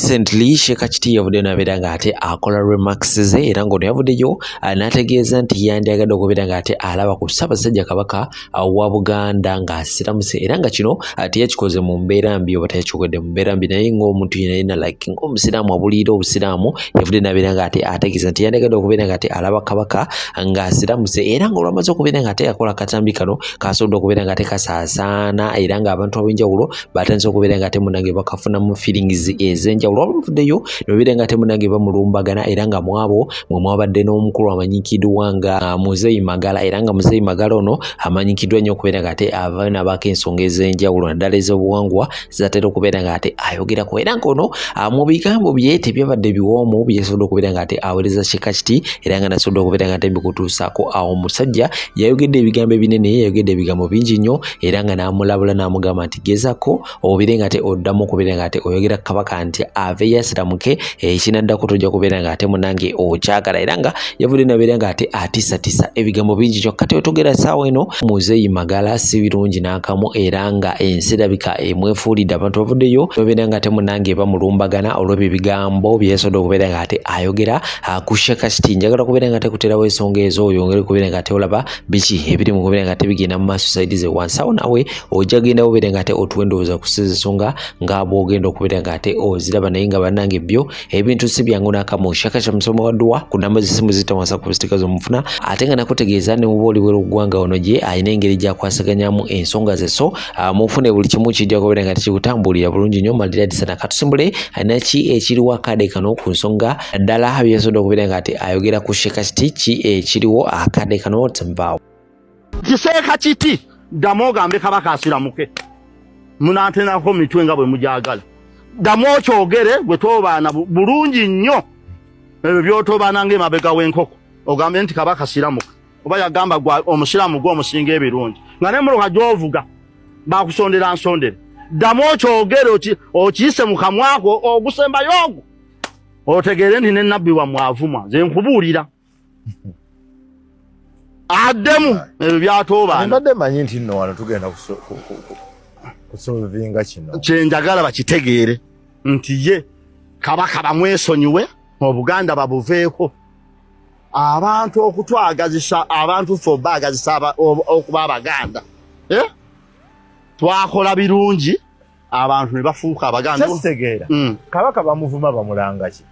Recently Sheikh Kiti yavuddeyo n'abeera ng'ate akola remarks ze, era ng'ono yavuddeyo n'ategeeza nti yandyagadde okubeera ng'ate alaba ku Ssaabasajja Kabaka wa Buganda ng'asiramuse, era nga kino teyakikoze mu mbeera mbi oba teyakyogedde mu mbeera mbi, naye ng'omuntu yenna yenna, like ng'omusiraamu abuulirira obusiraamu, yavudde n'abeera ng'ate ategeeza nti yandyagadde okubeera ng'ate alaba Kabaka ng'asiramuse. Era ng'olwamaze okubeera ng'ate akola akatambi kano, kasobodde okubeera ng'ate kasaasaana, era ng'abantu ab'enjawulo batandise okubeera nga ate munange bakafunamu feelings ez'enjawulo. Wabavuddeyo ne babeera nga ate munange bamulumbagana, era nga mwabo mwe mwabadde n'omukulu amanyikiddwa nga Muzeeyi Magala, era nga Muzeeyi Magala ono amanyikiddwa nnyo okubeera nga ate avaayo n'abaako ensonga ez'enjawulo, naddala ez'obuwangwa, zatera okubeera nga ate ayogerako. Era ng'ono mu bigambo bye tebyabadde biwoomu byeyasobodde okubeera nga ate aweereza Sheikh Kiti, era nga nasobodde okubeera nga ate mbikutuusaako. Awo omusajja yayogedde ebigambo ebinene, yayogedde ebigambo bingi nnyo, era nga n'amulabula n'amugamba nti gezako obire nga ate oddamu okubeera nga ate oyogera Kabaka nti ave yasiramuke, ekinaddako tojja kubeera nga ate munange okyagala. Era nga yavudde nabeera nga ate atiisatiisa ebigambo bingi nnyo. Kati otogera essaawa eno Muzeeyi Magala si birungi n'akamu, era nga ensi erabika emwefuulidde. Abantu bavuddeyo babeera nga ate munange bamulumbagana olw'ebyo ebigambo bye yasobodde okubeera nga ate ayogera ku Sheikh Kiti. Njagala kubeera nga ate kuterawo ensonga ezo, oyongere kubeera nga ate olaba biki ebiri mu kubeera nga ate bigenda mu maaso side ze wansi awo. Naawe ojja genda obeere nga ate otuwa endowooza ku siza ensonga nga bw'ogenda okubeera nga ate oziraba. Naye nga bannange, byo ebintu si byangu n'akamu. Shaka kya musoma wa dduwa ku namba z'essimu ziyita wansi ku sitika z'omufuna, ate nga nakutegeeza ne muba oli bweru ggwanga, ono gye alina engeri gy'akwasaganyamu ensonga ze, so mufune buli kimu kijja kubeera nga tekikutambulira bulungi nnyo. Malira disana katusimbule naki ekiriwo akadde kano ku nsonga ddala byeyasobodde okubeera nga ate ayogera ku Sheikh Kiti. Ki ekiriwo akadde kano? Tenvaawo. Kiseeka Kiti, ddamu ogambe Kabaka asiramuke. Munatenako mitwe nga bwe mujagala. Ddamu okyogere gwe tobaana bulungi nnyo ebyo byotobaana ng'emabega w'enkoko, ogambe nti Kabaka siramuka, oba yagamba gwa omusiraamu gwe omusinga ebirungi, nga n'emmotoka gy'ovuga bakusondera nsondere. Ddamu okyogere, okiyise mu kamwako ogusembayo ogwo, otegeere nti ne nabbi wammwe avumwa. Nze nkubuulira, addemu ebyo byatoobaana. Mbadde manyi nti nno wano tugenda kusolvinga kino. Kyenjagala bakitegeere nti ye Kabaka bamwesonyiwe, Obuganda babuveeko. Abantu okutwagazisa, abantu ffe obaagazisa okuba Abaganda, eh? Twakola birungi, abantu ne bafuuka Abaganda. Kyesitegeera, Kabaka bamuvuma, bamulanga ki?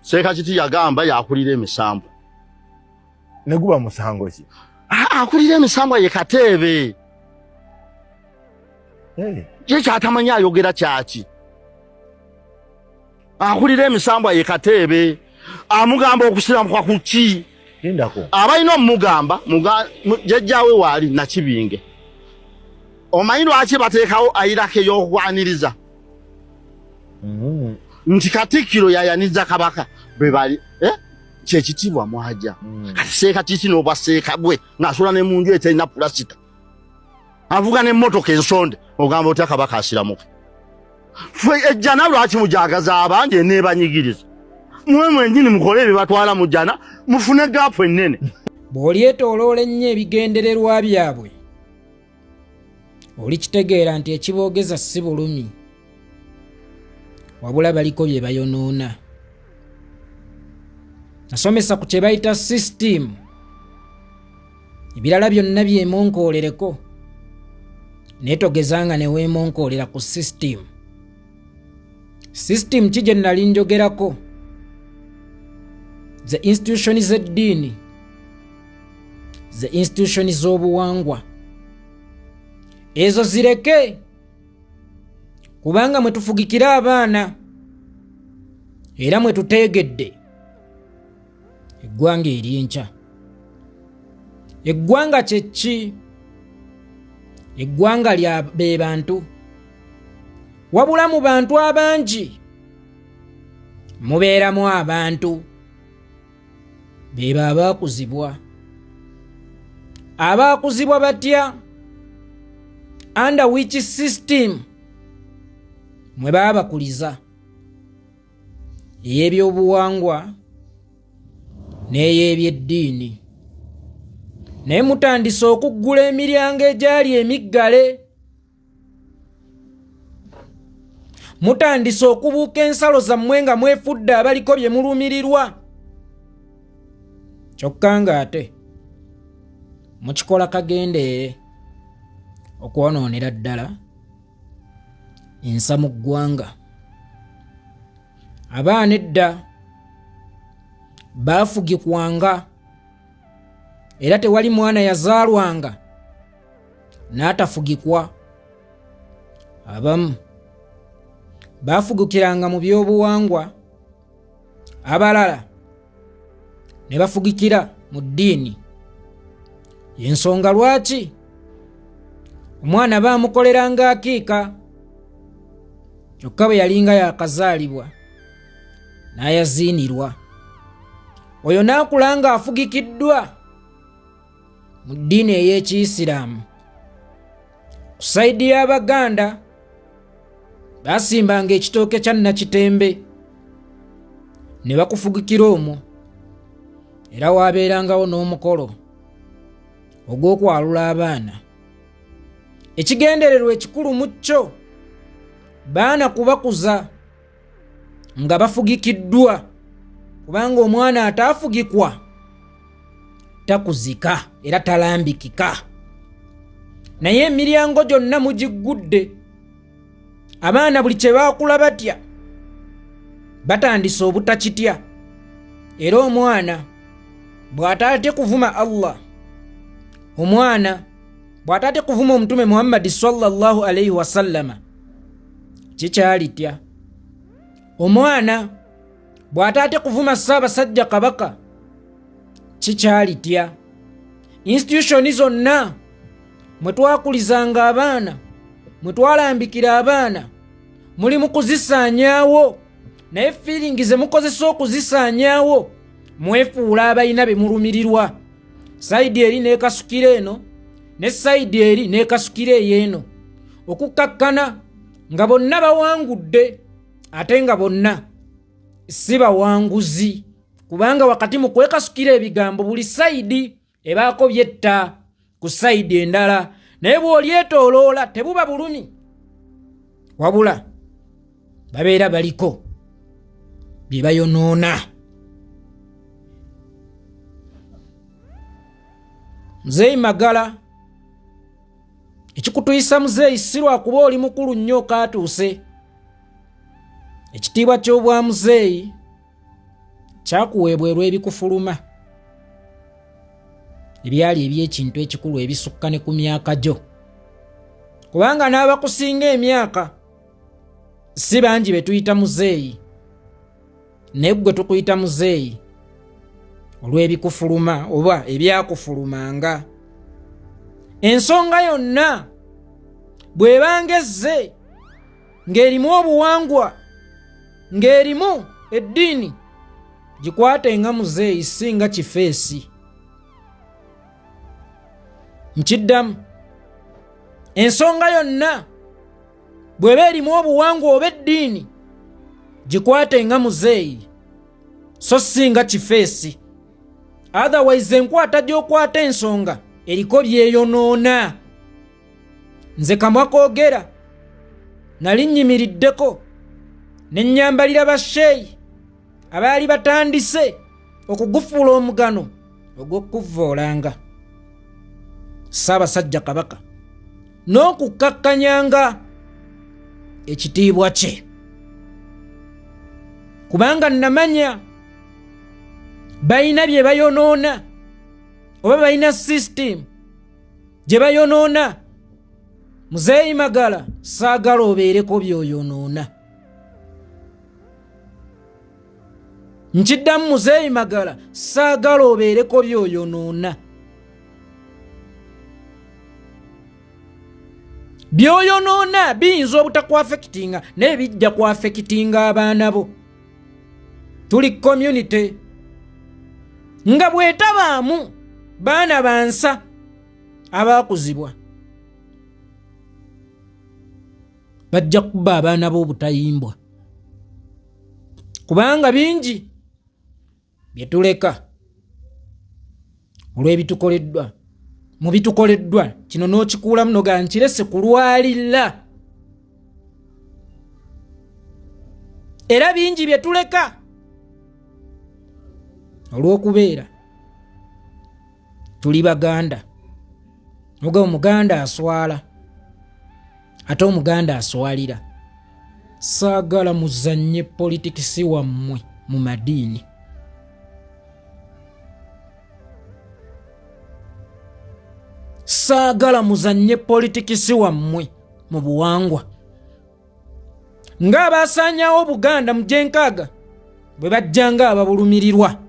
Seeka Kiti yagamba yakulira emisambo. Ne guba musango ki? Akulira emisambo ye Kateebe. Ye kyatamanyi ayogera kyaki? Akulira emisambwa ye Kateebe, amugamba okusiramuka ku ki? Lindako. Abalina omugamba jjajjaawe waali Nakibinge. Omanyi lwaki bateekawo ayirako ey'okwaniriza? Nti Katikkiro yayaniza Kabaka bwe bali, eh? Kyekitiibwa mwaja. Kati Seeka Kiti n'obwa seeka bwe ng'asula ne mu nju eterina pulasita, avuga n'emmotoka ensonde, ogamba otya Kabaka asiramuke? Ffe ejjana lwaki mujagaza abangi eneebanyigiriza? Mwe mwennyini mukole ebibatwala mu jjana, mufune gaapu ennene. Bw'olyetooloola ennyo ebigendererwa byabwe, olikitegeera nti ekiboogeza si bulumi, wabula baliko bye bayonoona. Nasomesa ku kye bayita sisitiimu, ebirala byonna byemonkoolereko, naye togeza nga ne weemonkoolera ku sisitiimu. Sisitiimu ki gye nali njogerako? Ze institution z'eddiini, ze institution z'obuwangwa, ezo zireke, kubanga mwe tufugikira abaana era mwe tuteegedde eggwanga ery'enkya. Eggwanga kye ki? Eggwanga lya be bantu, wabula mu bantu abangi mubeeramu abantu beba abaakuzibwa. Abaakuzibwa batya? Under which system mwe baabakuliza? Ey'ebyobuwangwa n'ey'ebyeddiini. Naye mutandise okuggula emiryango egyali emiggale. Mutandise okubuuka ensalo zammwe nga mwefudde abaliko bye mulumirirwa, kyokka ng'ate mukikola kagendeere okwonoonera ddala ensa mu ggwanga. Abaana edda baafugikwanga era tewali mwana yazaalwanga n'atafugikwa. Abamu baafugukiranga mu by'obuwangwa, abalala ne bafugikira mu ddiini. Y'ensonga lwaki omwana baamukoleranga akiika, kyokka bwe yalinga yakazaalibwa n'ayaziinirwa, oyo n'akula ng'afugikiddwa mu ddiini ey'Ekiyisiraamu. Ku sayidi y'Abaganda baasimbanga ekitooke kya Nakitembe ne bakufugikira omwo, era waabeerangawo n'omukolo ogw'okwalula abaana. Ekigendererwa ekikulu mu kyo baana kubakuza nga bafugikiddwa, kubanga omwana ataafugikwa takuzika era talambikika. Naye emiryango gyonna mugiggudde, abaana buli kye baakula batya batandise obutakitya. Era omwana bw'ataatye kuvuma Allah, omwana bw'ataatye kuvuma Omutume Muhammadi sallallahu alaihi wasallama, kikyalitya? Omwana bw'ataatye kuvuma Ssaabasajja Kabaka, kikyalitya? Institutioni zonna mwe twakulizanga abaana, mwe twalambikira abaana, muli mu kuzisaanyaawo, naye fiiringi ze mukozesa okuzisaanyaawo mwefuula abalina be mulumirirwa. Sayidi eri n'ekasukira eno, ne sayidi eri n'ekasukira ey'eno, okukkakkana nga bonna bawangudde ate nga bonna si bawanguzi, kubanga wakati mu kwekasukira ebigambo buli sayidi ebaako byetta ku sayidi endala, naye bw'olyetooloola tebuba bulumi, wabula babeera baliko bye bayonoona. Muzeeyi Magala, ekikutuyisa muzeeyi si lwakuba oli mukulu nnyo okaatuuse. Ekitiibwa ky'obwa muzeeyi kyakuweebwa olw'ebikufuluma ebyali eby'ekintu ekikulu ebisukka ne ku myaka gyo, kubanga n'abakusinga emyaka si bangi be tuyita muzeeyi, naye ggwe tukuyita muzeeyi olw'ebikufuluma oba ebyakufulumanga. Ensonga yonna bw'ebanga ezze ng'erimu obuwangwa, ng'erimu eddiini, gikwate nga muzeeyi, si nga kifeesi. Nkiddamu, ensonga yonna bw'eba erimu obuwangwa oba eddiini, gikwate nga muzeeyi, so si nga kifeesi. Otherwise enkwata gy'okwata ensonga eriko byeyonoona. Nze kamwa koogera, nali nnyimiriddeko ne nnyambalira basheeyi abaali batandise okugufuula omugano ogw'okuvvoolanga Ssaabasajja Kabaka n'okukkakkanyanga ekitiibwa kye, kubanga namanya balina bye bayonoona oba balina sisitimu gye bayonoona. Muzeeyi Magala, saagala obeereko by'oyonoona. Nkiddamu, Muzeeyi Magala, saagala obeereko by'oyonoona. By'oyonoona biyinza obutakwafekitinga, naye bijja kwafekitinga abaana bo. Tuli community nga bwetabaamu baana bansa abaakuzibwa, bajja kuba abaana b'obutayimbwa, kubanga bingi bye tuleka olw'ebitukoleddwa. Mu bitukoleddwa kino n'okikuulamu noga nkirese ku lwalilla. Era bingi bye tuleka olw'okubeera tuli Baganda. Oga Omuganda aswala, ate Omuganda aswalira. Saagala muzannye politikisi wammwe mu madiini. Saagala muzannye politikisi wammwe mu buwangwa. Ng'abaasaanyawo Obuganda mu gyenkaaga bwe bajjanga ababulumirirwa.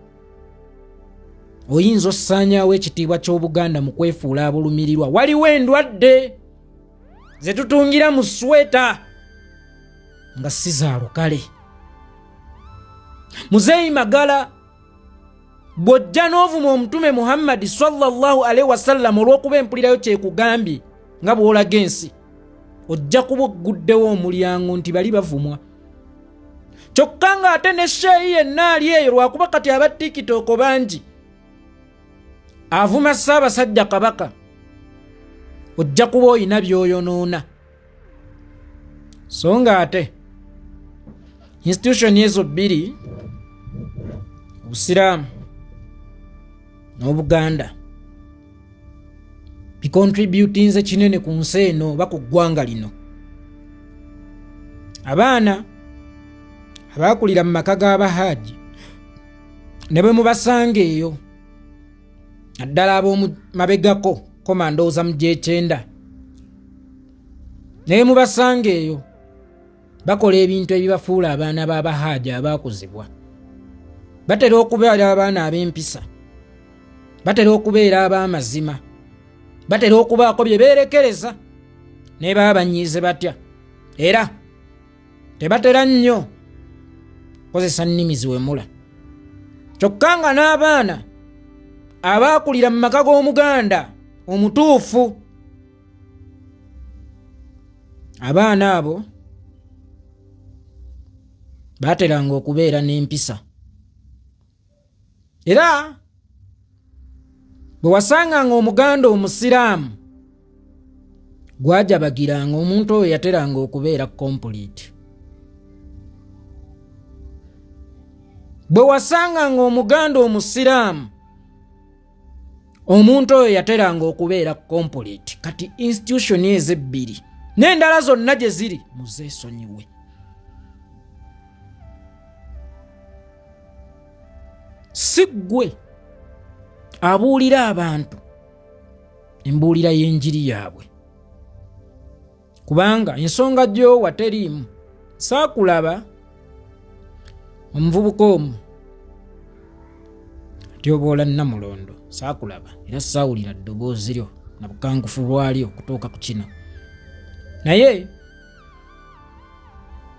Oyinza ossaanyaawo ekitiibwa ky'Obuganda mu kwefuula abulumirirwa. Waliwo endwadde ze tutungira mu sweta nga si za lukale. Muzeeyi Magala, bw'ojja n'ovuma Omutume Muhammadi sallallahu alaihi wasallam olw'okuba empulirayo kyekugambye nga bw'olaga ensi, ojja kuba ogguddewo omulyango nti bali bavumwa. Kyokka ng'ate ne sheeyi yenna ali eyo, lwakuba kati aba tikitooko bangi, avuma Ssaabasajja Kabaka, ojja kuba olina by'oyonoona. So nga ate institution ezo bbiri, Obusiraamu n'Obuganda, bikontributinze kinene ku nsi eno oba ku ggwanga lino. Abaana abaakulira mu maka g'abahaaji ne bwe mubasanga eyo, naddala ab'omu mabegako, koma ndowooza mu gyekyenda, naye mubasanga eyo bakola ebintu ebibafuula abaana b'abahaaji abaakuzibwa. Batera okubeera abaana ab'empisa, batera okubeera ab'amazima, batera okubaako bye beerekereza ne baba banyiize batya, era tebatera nnyo kozesa nnimi ziwemula. Kyokka nga n'abaana abaakulira mu maka g'Omuganda omutuufu, abaana abo baateranga okubeera n'empisa. Era bwe wasanganga Omuganda Omusiraamu gwajabagiranga, omuntu oyo yateranga okubeera complete. Bwe wasanganga Omuganda Omusiraamu, omuntu oyo yateranga okubeera complete. Kati institution ezo ebbiri n'endala zonna gye ziri, muzeesonyiwe. Si ggwe abuulira abantu embuulira y'enjiri yaabwe, kubanga ensonga gy'owa teriimu. Saakulaba omuvubuka omu atyoboola Nnamulondo, saakulaba era saawulira ddoboozi lyo na bukangufu lwalyo okutuuka ku kino, naye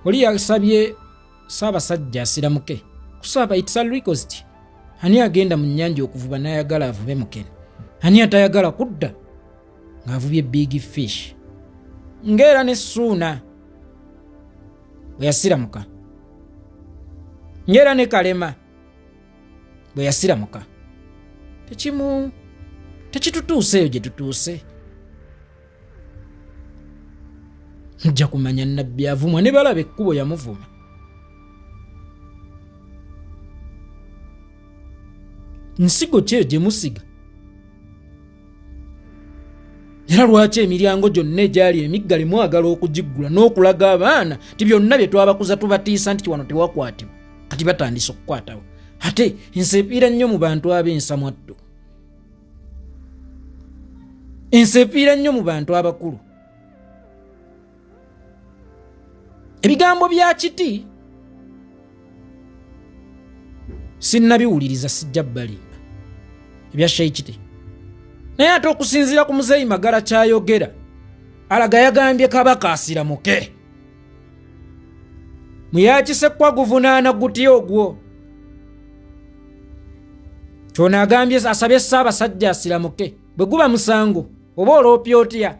oli yasabye Ssaabasajja asiramuke. Kusaba, it's a request. Ani agenda mu nnyanja okuvuba n'ayagala avube mukene? Ani atayagala kudda ng'avubye big fish? Ng'era ne Ssuuna bwe yasiramuka, ng'era ne Kalema bwe yasiramuka, tekimu tekitutuuse eyo gye tutuuse. Mujja kumanya Nabbi avumwa ne balaba ekkubo yamuvuma. Nsigo ki eyo gye musiga? Era lwaki emiryango gyonna egyali emiggale mwagala okugiggula n'okulaga abaana nti byonna bye twabakuza tubatiisa nti wano tewakwatibwa, kati batandise okukwatawo? Ate ensi efiira nnyo mu bantu ab'ensamwattu, ensi efiira nnyo mu bantu abakulu. Ebigambo bya kiti sinnabiwuliriza, sijja balimba ebya Sheikiti, naye ate okusinziira ku Muzeeyi Magala kyayogera, alaga yagambye Kabaka asiramuke. Muyakisekwa guvunaana guti ogwo kyono agambye asabye Ssaabasajja asiramuke. Bwe guba musango oba oloopya otya?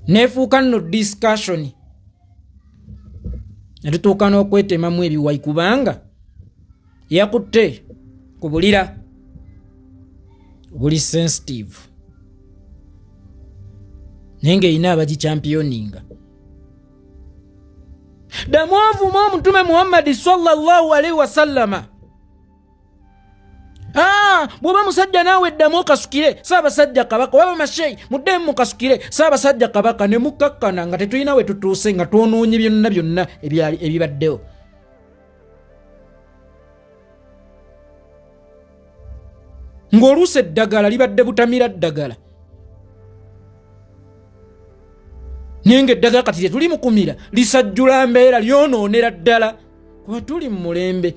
Neefuuka nno discussion ne tutuuka n'okwetemamu ebiwayi, kubanga yakutte ku bulira buli sensitive, naye ng'erina abagichampioninga. Ddamu ovume omutume Muhammadi sallallahu alaihi wasallama. Ah, bw'oba musajja naawe ddamu okasukire Ssaabasajja Kabaka, oba bamasheyi muddemu mukasukire Ssaabasajja Kabaka, ne mukkakkana nga tetulina we tutuuse, nga twonoonye byonna byonna ebibaddewo. Ng'oluusi eddagala libadde butamira ddagala, naye ng'eddagala kati lye tuli mukumira lisajjula mbeera, lyonoonera ddala, kuba tuli mu mulembe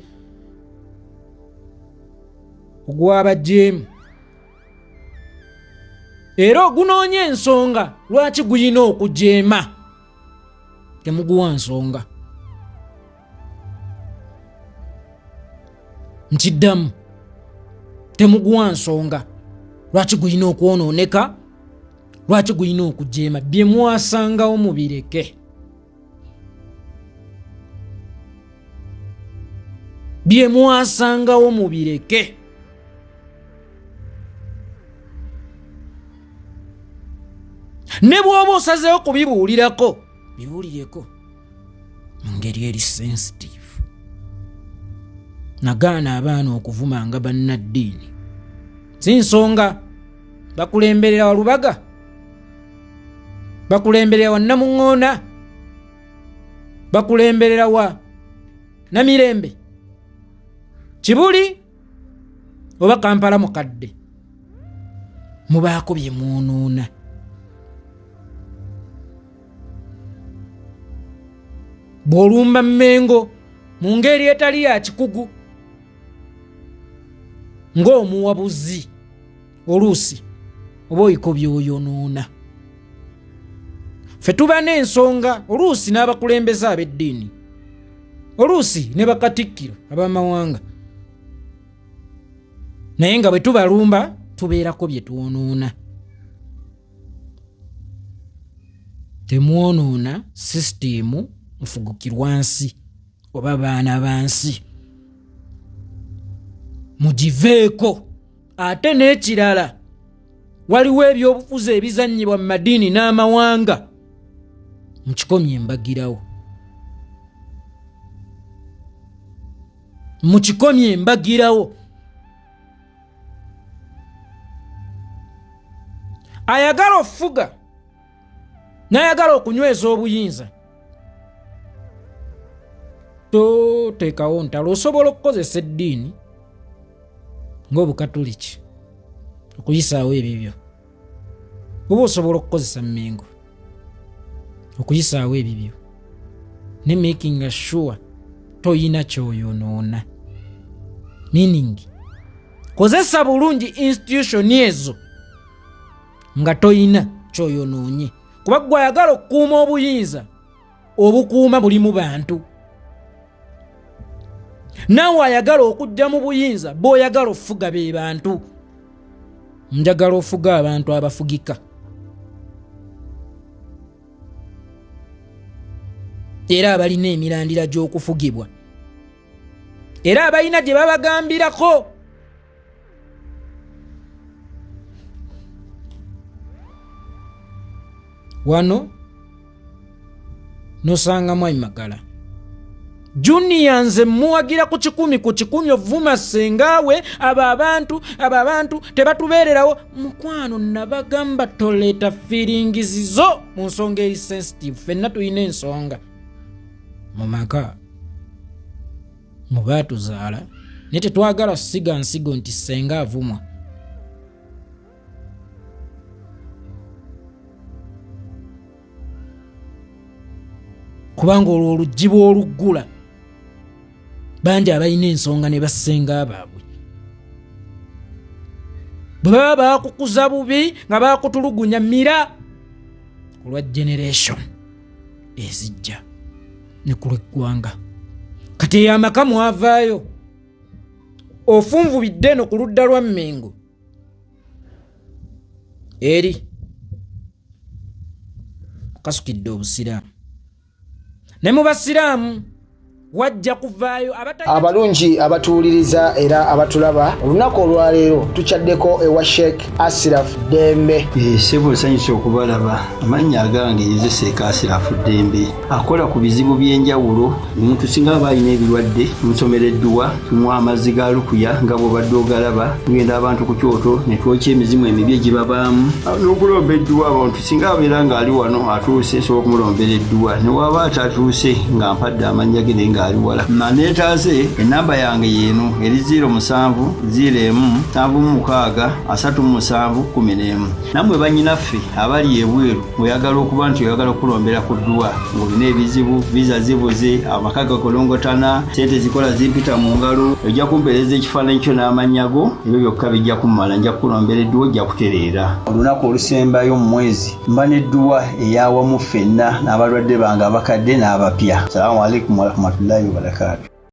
ogw'abajeemu era ogunoonya ensonga lwaki guyina okujeema, temuguwa nsonga. Nkiddamu, temuguwa nsonga lwaki gulina okwonooneka, lwaki gulina okujeema. Bye mwasangawo mubireke, bye mwasangawo mubireke. Ne bw'oba osazeewo kubibuulirako, bibuulireko mu ngeri eri sensitive. Nagaana abaana okuvumanga bannaddiini, si nsonga bakulemberera Walubaga, bakulemberera wa Namuŋŋoona, bakulemberera wa Namirembe, Kibuli oba Kampala Mukadde, mubaako bye mwonoona. Bw'olumba Mmengo mu ngeri etali ya kikugu ng'omuwabuzi, oluusi oba oyiko by'oyonoona. Ffe tuba n'ensonga oluusi n'abakulembeze ab'eddiini, oluusi ne bakatikkiro ab'amawanga, naye nga bwe tubalumba tubeerako bye twonoona. Temwonoona sisitiimu nfugukirwa nsi oba baana ba nsi, mugiveeko. Ate n'ekirala, waliwo ebyobufuzi ebizannyibwa mu madiini n'amawanga, mukikomye embagirawo, mukikomye embagirawo. Ayagala okufuga n'ayagala okunyweza obuyinza, toteekawo ntalo. Osobola okukozesa eddiini ng'Obukatuliki okuyisaawo ebibyo, oba osobola okukozesa Mmengo okuyisaawo ebibyo, ne making sure toyina kyoyonoona. Meaning, kozesa bulungi institution ezo nga toyina kyoyonoonye, kuba gwe ayagala okukuuma obuyinza, obukuuma bulimu bantu. Naawe ayagala okujja mu buyinza, bw'oyagala okufuga be bantu. Njagala ofuga abantu abafugika, era abalina emirandira gy'okufugibwa, era abalina gye babagambirako. Wano nosangamu Aimagala Junior, nze muwagira ku 100 ku 100. Ovuma ssengawe, abo abantu, abo abantu tebatubeererawo. Mukwano, nabagamba toleeta feelings zo mu nsonga eri sensitive. Ffenna tulina ensonga mu maka mu baatuzaala, naye tetwagala siga nsigo nti ssenga avumwa. Kubanga olwo oluggi bw'oluggula, bangi abalina ensonga ne bassenga baabwe bwe baba baakukuza bubi nga baakutulugunya, mira ku lwa generation ezijja ne ku lw'eggwanga. Kati eyo amaka mwavaayo, ofunvubidde eno ku ludda lwa Mmengo eri kasukidde Obusiraamu, ne mu basiraamu Wajja kuvaayo abalungi abatuwuliriza era abatulaba. Olunaku olwaleero tukyaddeko ewa Sheikh Asiraf Ddembe. Ssebo, nsanyuse okubalaba. Amannya agange nze Sheikh Asirafu Ddembe, akola ku bizibu by'enjawulo. Omuntu singa aba alina ebirwadde, tumusomera edduwa, tumuwa amazzi ga lukuya nga bw'obadde ogalaba. Tugenda abantu ku kyoto ne twokya emizimu emibi egibabaamu n'okulomba edduwa. Abantu singa abeera ng'ali wano atuuse, nsobola okumulombera edduwa, ne waba atatuuse nga mpadde amannya ge naye ng'ali wala naneetaase. Enamba yange yeeno eri 07 01 76 37 11. Nammwe bannyinaffe abali ebweru, ng'oyagala okuba nti oyagala okulombera ku dduwa, ng'olina ebizibu, visa zibuze, amaka gakolongotana, sente zikola zimpita mu ngalo, ojja kumpeereza ekifaananyi kyo n'amannya go. Ebyo byokka bijja kummala, nja kukulombera edduwa, ojja kutereera. Olunaku olusembayo mu mwezi mba n'edduwa eyawamu ffenna n'abalwadde bange abakadde n'abapya. Salaamu alaikum warahmatullahi wabarakaatu.